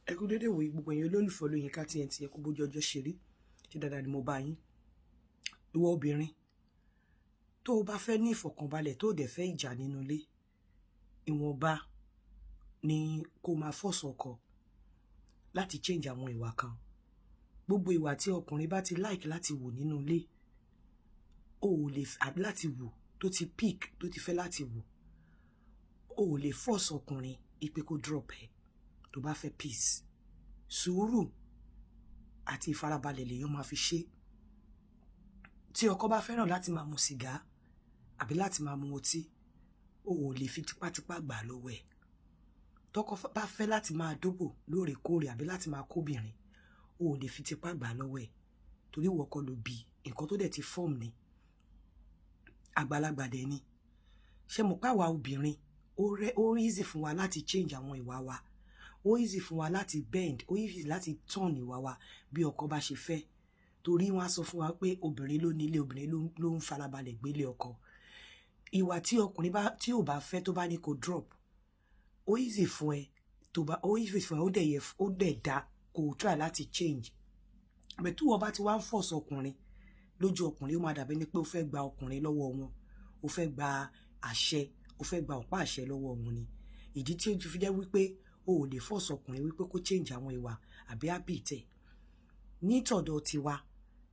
Ẹ kú dédé wòye, gbogbo ẹ̀yin olólùfẹ́ Olóyinka TNT. Ẹ kú bójú ọjọ́ ṣe rí. Ṣé dáadáa ni mo bá yín? Ìwọ obìnrin tó o bá fẹ́ ní ìfọ̀kànbalẹ̀, tó o dẹ̀ fẹ́ ìjà nínú ilé, ìwọ̀nba ni kó máa force ọkọ láti change àwọn ìwà kan. Gbogbo ìwà tí ọkùnrin bá ti like láti wò nínú ilé, o ò lè, àbí láti wò, tó ti pick, tó ti fẹ́ láti wò, o ò lè force ọkùnrin pé kó drop ẹ. Tó bá fẹ́ peace, sùúrù àti ìfarabalẹ̀ lèèyàn máa fi ṣe. Tí ọkọ bá fẹ́ràn láti máa mu sìgá àbí láti máa mu ọtí, o ò lè fi tipátipá gbà lọ́wọ́ ẹ̀. Tọkọ bá fẹ́ láti máa dóbò lóòrèkóòrè àbí láti máa kóbìnrin, o ò lè fi tipá gbà lọ́wọ́ ẹ̀, torí ìwọ kọ́ ló bí nǹkan tó dẹ̀ ti form ni. Àgbàlagbà dẹ̀ ni. Ṣé mo pàwà obìnrin, ó easy fún wa láti change àwọn ìwà wa, ó easy fún wa láti bend, ó easy láti turn ìwà wa bí ọkọ bá ṣe fẹ́, torí wọ́n á sọ fún wa pé obìnrin ló nílé, obìnrin ló ń farabalẹ̀ gbélé ọkọ. Ìwà tí ọkùnrin bá tí ò bá fẹ́, tó bá ní kó drop, ó easy fún ẹ, tó bá ó easy fún ẹ, ó dẹ̀ yẹ, ó dẹ̀ dá kó try láti change. Bẹ́ẹ̀ tí wọ́n bá ti wá ń force ọkùnrin lójú ọkùnrin, ó máa dàbí ní pé ó fẹ́ gba ọkùnrin lọ́wọ́ wọn, ó fẹ́ gba àṣẹ, ó fẹ́ gba ọ̀pá àṣẹ lọ́wọ́ wọn ni. Ìdí tí ó fi jẹ́ wípé o ò lè force ọkùnrin wípé kó change àwọn ìwà àbí habit ẹ̀ nítọ̀dọ̀ tiwa,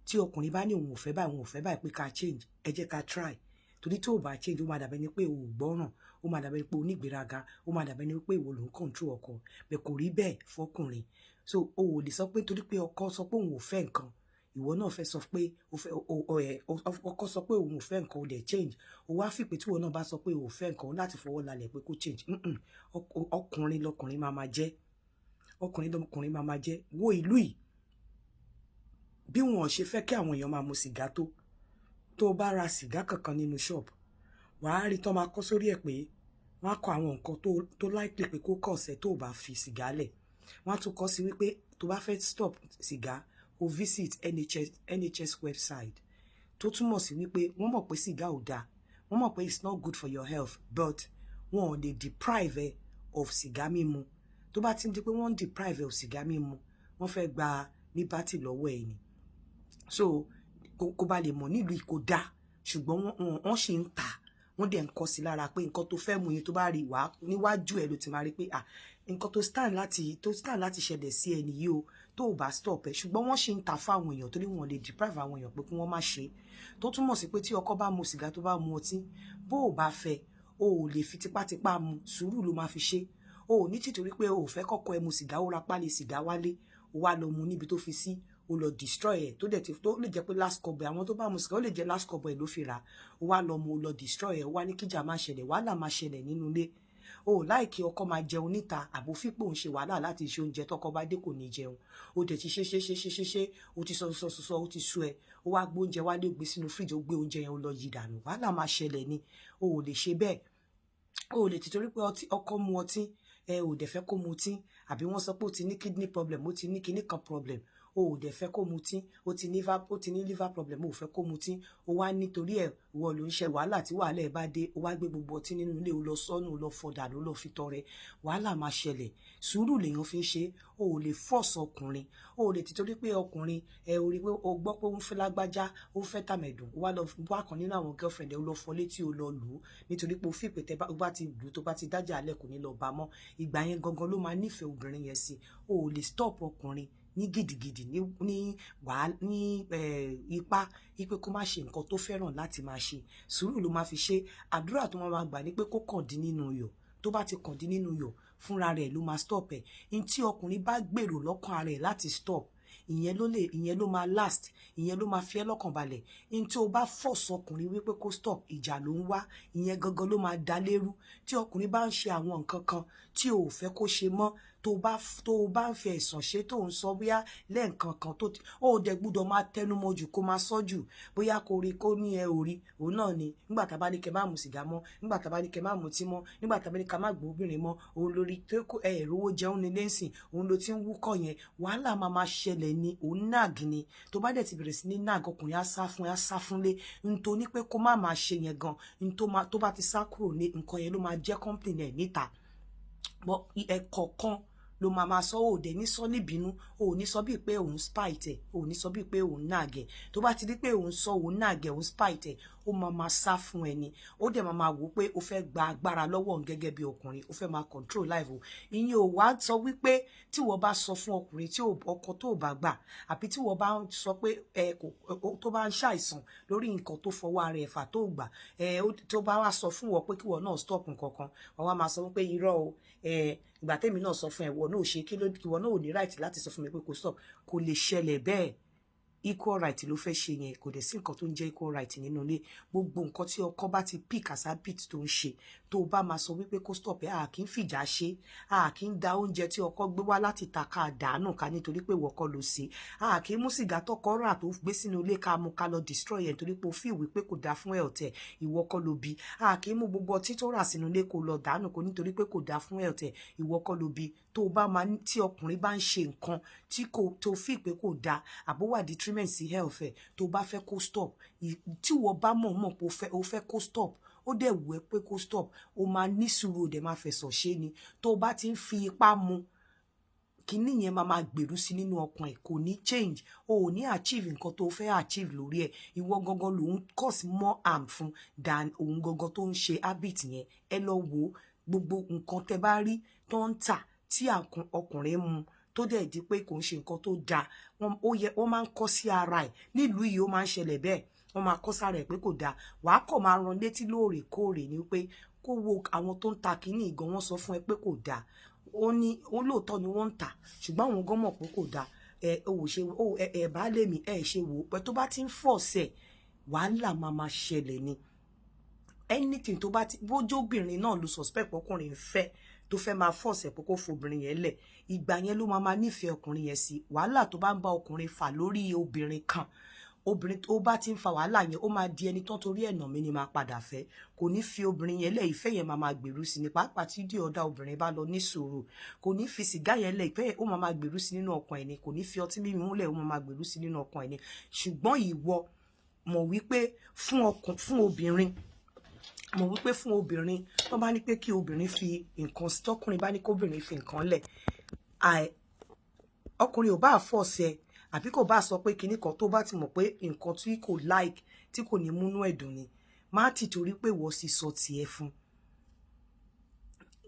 tí ọkùnrin bá ní òun ò fẹ́ báyìí, òun ò fẹ́ báyìí, pé ká change, ẹ jẹ́ ká try, torí tó o bá change, ó máa dàbí ẹni pé o ò gbọ́ràn, ó máa dàbí ẹni pé o nígbéraga, ó máa dàbí ẹni pé ìwọ ló ń control ọkọ. Bẹ́ẹ̀ kò rí bẹ́ẹ̀ fọkùnrin. So o ò lè sọ pé torí pé ọkọ sọ pé òun ò fẹ́ nǹkan, ìwọ náà fẹ́ sọ pé o fẹ́ ọkọ sọ pé òun ò fẹ́ nǹkan, o dẹ̀ change, o wá fìpé tí ìwọ náà bá sọ pé o ò fẹ́ nǹkan láti fọwọ́ lálẹ̀ pé kó change. Ọkùnrin lọkùnrin máa máa jẹ́, ọkùnrin lọkùnrin máa máa jẹ́. Wo ìlú yìí, bí wọn ò ṣe fẹ́ kí àwọn èèyàn máa mu sìgá, tó bá ra sìgá kankan nínú shop, wàá rí tán máa kọ sórí ẹ̀ pé wọ́n á kọ àwọn nǹkan tó likely pé kó kọ̀ ọ̀sẹ̀ tó bá fi sìgá lẹ̀. Wọ́n á tún kọ sí wípé tó bá fẹ́ stop sìgá, o visit NHS, NHS website, tó túmọ̀ sí wípé wọ́n mọ̀ pé sìgá ò dáa, wọ́n mọ̀ pé it's not good for your health, but wọn ò lè deprive ẹ of sìgá mímu. Tó bá ti ń di pé wọ́n ń deprive ẹ of sìgá mímu, wọ́n fẹ́ gba liberty lọ́wọ́ ẹ ni. So kó bá lè mọ̀, nílùú kò dáa, ṣùgbọ́n wọ́n ṣì ń tà, wọ́n dẹ̀ ń kọ sí lára pé nǹkan tó fẹ́ mú yín, tó bá rí wá níwájú ẹ̀ ló ti máa rí pé, ah, nǹkan tó stand láti ṣẹlẹ̀ sí ẹni yìí o, tó o bá stop ẹ̀. Ṣùgbọ́n wọ́n ṣì ń ta fáwọn èèyàn torí wọ́n lè deprive àwọn èèyàn pé kí wọ́n má ṣe. Tó túmọ̀ sí pé tí ọkọ bá mu sìgá, tó bá mu ọtí, bó o bá fẹ́, o ò lè fi tipátipá mu. Sùúrù ló máa fi ṣe. O ò ní tìtorí pé o ò fẹ́ kọ́kọ́ ẹ mu sìgá, ó ra pálí sìgá wálé, o wá lọ mu níbi tó fi sí, o lọ destroy ẹ, tó dẹ̀ ti tó lè jẹ́ pé last cup ẹ̀, àwọn tó bá mu sìgá, ó lè jẹ́ last cup ẹ̀ ló fi rà, o wá lọ mu, o lọ destroy ẹ, o wá ní kíjà má ṣẹlẹ̀. Wàhálà máa ṣẹlẹ̀ nínú ilé. O ò like ọkọ máa jẹun níta, àbò fípò ń ṣe wàhálà láti ṣe oúnjẹ, tọkọ bá dé kò ní jẹun. O dẹ̀ ti ṣe ṣe ṣe ṣe ṣe ṣe, o ti sọ sọ sọ sọ, o ti sú ẹ, o wá gbé oúnjẹ wálé, o gbé sínú fíríjì, o gbé oúnjẹ yẹn, o lọ yí dànù. Wàhálà máa ṣẹlẹ̀ ni. O ò lè ṣe bẹ́ẹ̀. O ò lè tìtorí pé ọkọ mu ọtí, ẹ ò dẹ̀ fẹ́ kó mutí, àbí wọ́n sọ pé ó ti ní kidney problem, ó ti ní kinní kan problem, o ò dẹ̀ fẹ́ kó mutí, ó ti ní liver problem, o ò fẹ́ kó mutí, o wá nítorí ẹ̀ ìwọ ló ń ṣe wàhálà. Tí wàhálà ẹ̀ bá dé, o wá gbé gbogbo ọtí nínú ilé, o lọ sọ́nù, o lọ fọdà, ló lọ fi tọrẹ. Wàhálà máa ṣẹlẹ̀. Sùúrù lèèyàn fi ń ṣe. O ò lè force ọkùnrin. O ò lè tìtorí pé ọkùnrin ẹ, o rí pé o gbọ́ pé ó ń fẹ́ lágbájá, ó ń fẹ́ tàmẹ̀dùn, o wá lọ wá kan nínú àwọn girlfriend ẹ, o lọ fọ létí, o lọ lù ú, nítorí pé o fi pé tẹ bá ti lù ú, tó bá ti dájà alẹ́, kò ní lọ bá mọ́. Ìgbà yẹn gangan ló máa nífẹ̀ẹ́ obìnrin yẹn sí. O ò lè stop ọkùnrin ní gidigidi, ní wàá ní ipá ipe kó má ṣe nǹkan tó fẹ́ràn láti máa ṣe. Sùúrù ló máa fi ṣe. Àdúrà tó máa gbà ní pé kó kàn dín nínú iyọ̀. Tó bá ti kàn dín nínú iyọ̀, fúnra rẹ̀ ló máa stop ẹ̀. N tí ọkùnrin bá gbèrò lọ́kàn ara ẹ̀ láti stop, ìyẹn ló lè, ìyẹn ló máa last, ìyẹn ló máa fi ẹ́ lọ́kàn balẹ̀. N tí o bá force ọkùnrin wípé kó stop, ìjà ló ń wá. Ìyẹn gangan ló máa dá lérú. Tí ọkùnrin bá ń ṣe àwọn nǹkan kan tí o ò fẹ́ kó ṣe mọ́, tó bá ń fi ẹ̀sàn ṣe, tó ń sọ bóyá lẹ́ẹ̀kan kan tó ó dẹ̀ gbúdọ̀ máa tẹnumọ́ jù, kó máa sọ jù, bóyá kò rí kó ní ẹ ò rí òun náà ni. Nígbà tá a bá ní kẹ́ má mu sìgá mọ́, nígbà tá a bá ní kẹ́ má mutí mọ́, nígbà tá a bá ní ká má gbọ́ obìnrin mọ́, òun lórí tó ẹ rówó jẹun ní lẹ́sìn, òun ló ti ń wúkọ̀ yẹn, wàhálà máa máa ṣẹlẹ̀ ni. Òun nag ni. Tó bá dẹ̀ ti bẹ̀rẹ̀ sí ní nag, ọkùnrin á sá fún ẹ, á sá fúnlé. Nítorí pé kó má máa ṣe yẹn gan, tó bá ti sá kúrò ní nǹkan yẹn, ló máa jẹ́ complain ẹ̀ níta. Ẹ̀kọ̀ọ̀kan Ló máa máa sọ. Ò dẹ̀ ní sọ níbínú, ò ní sọ bíi pé òun spite ẹ̀, ò ní sọ bíi pé òun nag ẹ̀. Tó bá ti di pé òun sọ, òun nag ẹ̀, òun spite ẹ̀, ó máa máa sá fún ẹni. Ó dẹ̀ máa máa wò ó pé ó fẹ́ gba agbára lọ́wọ́ òun gẹ́gẹ́ bí ọkùnrin, ó fẹ́ máa control life o. Ìyẹn ò wá sọ wípé tí wọ́n bá sọ fún ọkùnrin tí ọkọ tó bá gbà, àbí tí wọ́n bá sọ pé ẹ kò, tó bá ń ṣàìsàn lórí nǹkan tó fọwọ́ ara ẹ̀ fà tó gbà ẹ, tó bá wá sọ fún wọn pé kí wọ́n náà stop nǹkan kan, wọ́n wá máa sọ pé irọ́ o, ẹ ìgbà tẹ́mi náà sọ fún ẹ, wọ́n náà ṣe kí ló, ìwọ náà ò ní right láti sọ fún mi pé kò stop. Kò lè ṣẹlẹ̀ bẹ́ẹ̀. Equal right ló fẹ́ ṣe yẹn. Kò dẹ̀ sí nǹkan tó ń jẹ́ equal right nínú ilé. Gbogbo nǹkan tí ọkọ bá ti pick as habit tó ń ṣe, tó bá máa sọ wípé kó stop ẹ, a kì í fìjà ṣe. A kì í da oúnjẹ tí ọkọ gbé wá láti ta ká dànù ká nítorí pé ìwọ kọ́ ló ṣe. A kì í mú sìgá tọkọ rà tó gbé sínú ilé ká mú ká lọ destroy ẹ nítorí pé o feel wípé kò dáa fún health ẹ. Ìwọ kọ́ ló bí. A kì í mú gbogbo ọtí tó rà sínú ilé kó lọ dànù kó nítorí pé kò dáa fún health ẹ. Ìwọ kọ́ ló bí. Tó bá máa tí ọkùnrin bá ń ṣe nǹkan tí kò tó fi pé kò dáa, àbó wà detriment sí health ẹ, tó bá fẹ́ kó stop, tí wọ́n bá mọ̀ mọ̀ pé o fẹ́ kó stop, ó dẹ̀ wù ẹ́ pé kó stop, o máa ní sùúrù, o dẹ̀ máa fẹ̀sọ̀ ṣe ni. Tó bá ti ń fi ipá mu, kíní yẹn máa máa gbèrú sí nínú ọkàn ẹ̀, kò ní change. O ò ní achieve nǹkan tó fẹ́ achieve lórí ẹ̀. Ìwọ gangan lòun cause more harm fún than òun gangan tó ń ṣe habit yẹn. Ẹ lọ wo gbogbo nǹkan tẹ bá rí tó ń tà tí ọkùnrin mu, tó dẹ̀ di pé kò ń ṣe nǹkan tó dáa, ó yẹ wọ́n máa ń kọ́ sí ara ẹ̀. Nílùú yìí, ó máa ń ṣẹlẹ̀ bẹ́ẹ̀. Wọ́n máa kọ́ sára ẹ̀ pé kò dáa. Wàá kọ̀ máa ran létí lóòrèkóòrè ni pé kó wo àwọn tó ń ta kínní ìgan. Wọ́n sọ fún ẹ pé kò dáa, ó ní ó lóòótọ́ ni wọ́n ń tà, ṣùgbọ́n àwọn gan mọ̀ pé kò dáa. Ẹ ò ṣe ó ẹ ẹ bá lè mí ẹ ṣe wò ó pé tó bá ti ń force ẹ̀, wàhálà máa máa ṣẹlẹ̀ ni. Anything tó bá ti bójú obìnrin náà ló suspect ọkùnrin ń fẹ́, tó fẹ́ máa force ẹ̀ pé kó fobìnrin yẹn lẹ̀, ìgbà yẹn ló máa máa nífẹ̀ẹ́ ọkùnrin yẹn sí. Wàhálà tó bá ń bá ọkùnrin fà lórí obìnrin kan, obìnrin tó bá ti ń fa wàhálà yẹn, ó máa di ẹni tán torí ẹ̀nà mi ni máa padà fẹ́. Kò ní fi obìnrin yẹn lẹ̀. Ìfẹ́ yẹn máa máa gbèrú sí ni, pàápàá tí dí ọ̀dà obìnrin bá lọ ní sùúrù. Kò ní fi sìgá yẹn lẹ̀, ìfẹ́ ó máa máa gbèrú sí nínú ọkàn ẹ̀ ni. Kò ní fi ọtí mímu lẹ̀, ó máa máa gbèrú sí nínú ọkàn ẹ̀ ni. Ṣùgbọ́n ìwọ mọ̀ wípé fún ọkùn fún obìnrin, mọ̀ wípé fún obìnrin, tó bá ní pé kí obìnrin fi nǹkan, tọkùnrin bá ní kóbìnrin fi nǹkan lẹ̀, ọkùnrin ò bá force ẹ àbí kò bá sọ pé kinní kan, tó bá ti mọ̀ pé nǹkan tí kò like, tí kò ní múnú ẹ̀dùn ni, má ti torí pé wọ́n sì sọ tiẹ̀ fún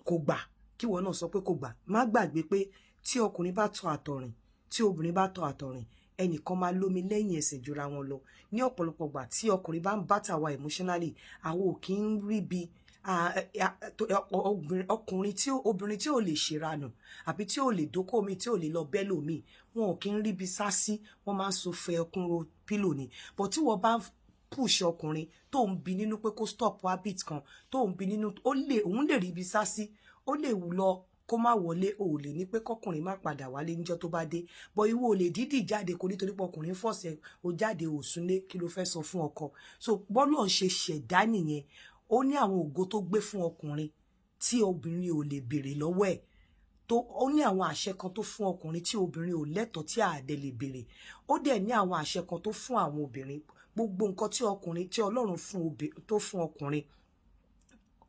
kò gbà, kí wọ́n náà sọ pé kò gbà. Má gbàgbé pé tí ọkùnrin bá tọ àtọ̀rìn, tí obìnrin bá tọ àtọ̀rìn, ẹnìkan máa lómi lẹ́yìn ẹsẹ̀ jura wọn lọ. Ní ọ̀pọ̀lọpọ̀ gbà tí ọkùnrin bá ń bátà wa emotionally, àwọn ò kí ń rí bí ọkùnrin tí obìnrin tí ò lè ṣèranù àbí tí ò lè dókò mi, tí ò lè lọ bẹ́lò mi, wọn ò kí ń rí bí sá sí. Wọ́n máa ń so fẹ́ ọkùnrin pílò ni. But tí wọ́n bá push ọkùnrin tó ń bi nínú pé kó stop habit kan tó ń bi nínú, ó lè òun lè rí ibi sá sí, ó lè lọ kó má wọlé. O ò lè ní pé kọkùnrin má padà wálé níjọ́ tó bá dé bọ. Ìwọ ò lè dídì jáde kó nítorí pé ọkùnrin force ẹ, o jáde, ò súnlé, kí ló fẹ́ sọ fún ọkọ? So bọ́lọ̀ ń ṣe ṣẹ̀dá nìyẹn. Ó ní àwọn ògo tó gbé fún ọkùnrin tí obìnrin ò lè béèrè lọ́wọ́ ẹ̀ tó. Ó ní àwọn àṣẹ kan tó fún ọkùnrin tí obìnrin ò lẹ́tọ̀ọ́ tí àdẹ lè béèrè. Ó dẹ̀ ní àwọn àṣẹ kan tó fún àwọn obìnrin. Gbogbo nǹkan tí ọkùnrin, tí Ọlọ́run fún, tó fún ọkùnrin,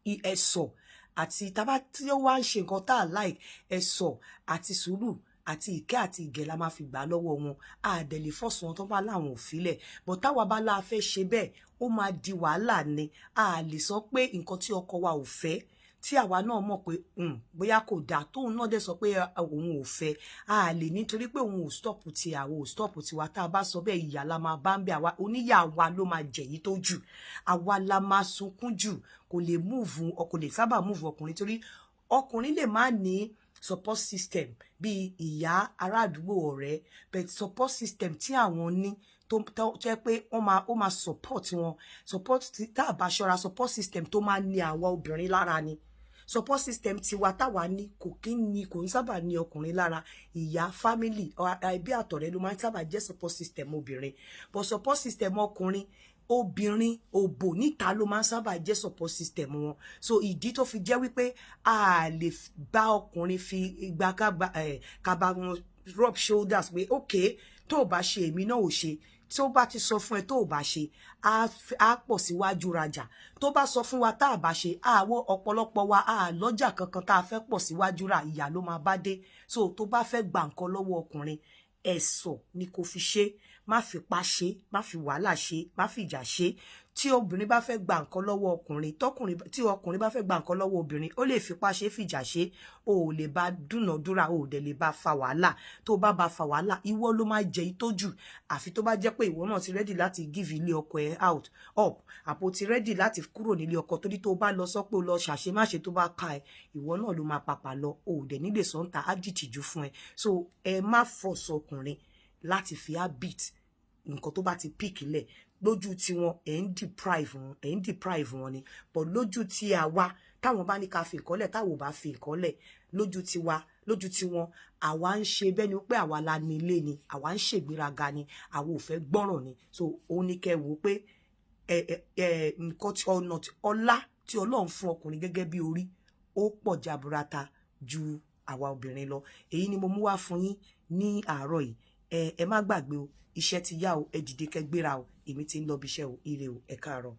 ẹ̀sọ̀ àti tábà tí ó wá ń ṣe nǹkan tá a like, ẹ̀sọ̀ àti sùúrù àti ìkẹ́ àti ìgẹ̀ la máa fi gbà lọ́wọ́ wọn. A dẹ̀ lè force wọn tó bá láwọn ò filẹ̀ bọ̀. Táwa bá láa fẹ́ ṣe bẹ́ẹ̀, ó máa di wàhálà ni. A lè sọ pé nǹkan tí ọkọ wa ò fẹ́, tí àwa náà mọ̀ pé bóyá kò dáa, tóun náà dẹ̀ sọ pé òun ò fẹ́, a lè nítorí pé òun ò stop ti àwọn ò stop tiwa. Tá a bá sọ bẹ́ẹ̀, ìyà la máa bá ń bẹ. Àwa oníyà wa ló máa jẹ̀yí tó jù, àwa la máa sunkún jù. Kò lè move, kò lè sábà move ọkùnrin, torí ọkùnrin lè má ní support system bíi ìyá, ará àdúgbò, ọ̀rẹ́, but support system tí àwọn ní tó jẹ́ pé wọ́n máa, ó máa support wọn. Support tá a bá ṣọ́ra, support system tó máa ní àwa obìnrin lára ni support system tiwa táwa ní. Kò kí ní, kò ń sábà ní ọkùnrin lára. Ìyá, family, ẹbí àtọ̀rẹ́ ló máa ń sábà jẹ́ support system obìnrin, but support system ọkùnrin, obìnrin òbò níta ló máa ń sábà jẹ́ support system wọn. So ìdí tó fi jẹ́ wípé a lè bá ọkùnrin fi ìgbà kaba wọn rub shoulders pé, ok, tó o bá ṣe, èmi náà ò ṣe. Tí ó bá ti sọ fún ẹ, tó ò bá ṣe, á pọ̀ síwájú rajà. Tó bá sọ fún wa, tá a bá ṣe, àwọ ọ̀pọ̀lọpọ̀ wa á lọ́jà kankan tá a fẹ́ pọ̀ síwájú rà, ìyà ló máa bá dé. So tó bá fẹ́ gba nǹkan lọ́wọ́ ọkùnrin, ẹ̀sọ̀ ni kò fi ṣe. Má fipá ṣe, má fi wàhálà ṣe, má fi ìjà ṣe. Tí obìnrin bá fẹ́ gba nǹkan lọ́wọ́ ọkùnrin, tọkùnrin, tí ọkùnrin bá fẹ́ gba nǹkan lọ́wọ́ obìnrin, ó lè fipá ṣe, fìjà ṣe. O ò lè bá dúnàdúrà, o ò dẹ̀ lè bá fa wàhálà. Tó bá fa wàhálà, ìwọ ló máa jẹ ìtójú, àfi tó bá jẹ́ pé ìwọ náà ti ready láti give ilé ọkọ ẹ out up, àpò ti ready láti kúrò nílé ọkọ. Torí tó bá lọ sọ pé o lọ ṣàṣemáṣe, tó bá ká ẹ, ìwọ náà ló máa papà lọ. O ò dẹ̀ nílè sọ́ńtà, á dìtìjú fún ẹ. So ẹ má force ọkùnrin láti fi habit nǹkan tó bá ti pick lẹ̀. Lójú tiwọn, ẹ̀ ń deprive wọn, ẹ̀ ń deprive wọn ni, but lójú tí a wá, táwọn bá ní ká fi nǹkan lẹ̀, táwọn ò bá fi nǹkan lẹ̀, lójú tiwa, lójú tiwọn, àwa ń ṣe bẹ́ẹ̀ ni pé àwa la ní ilé ni, àwa ń ṣègbéraga ni, àwa ò fẹ́ gbọ́ràn ni. So ó ní kẹ́ wò ó pé ẹ ẹ ẹ nǹkan tí ọ̀nà ọlá tí Ọlọ́run fún ọkùnrin gẹ́gẹ́ bí orí, ó pọ̀ jaburata ju àwa obìnrin lọ. Èyí ni mo mú wá fún yín ní àárọ̀ yìí. Ẹ má gbàgbé o, iṣẹ́ ti yá o. Ẹ dìde kẹ́ gbéra o. Èmi ti ń lọ bí iṣẹ́ o. Ire o, ẹ káàárọ̀.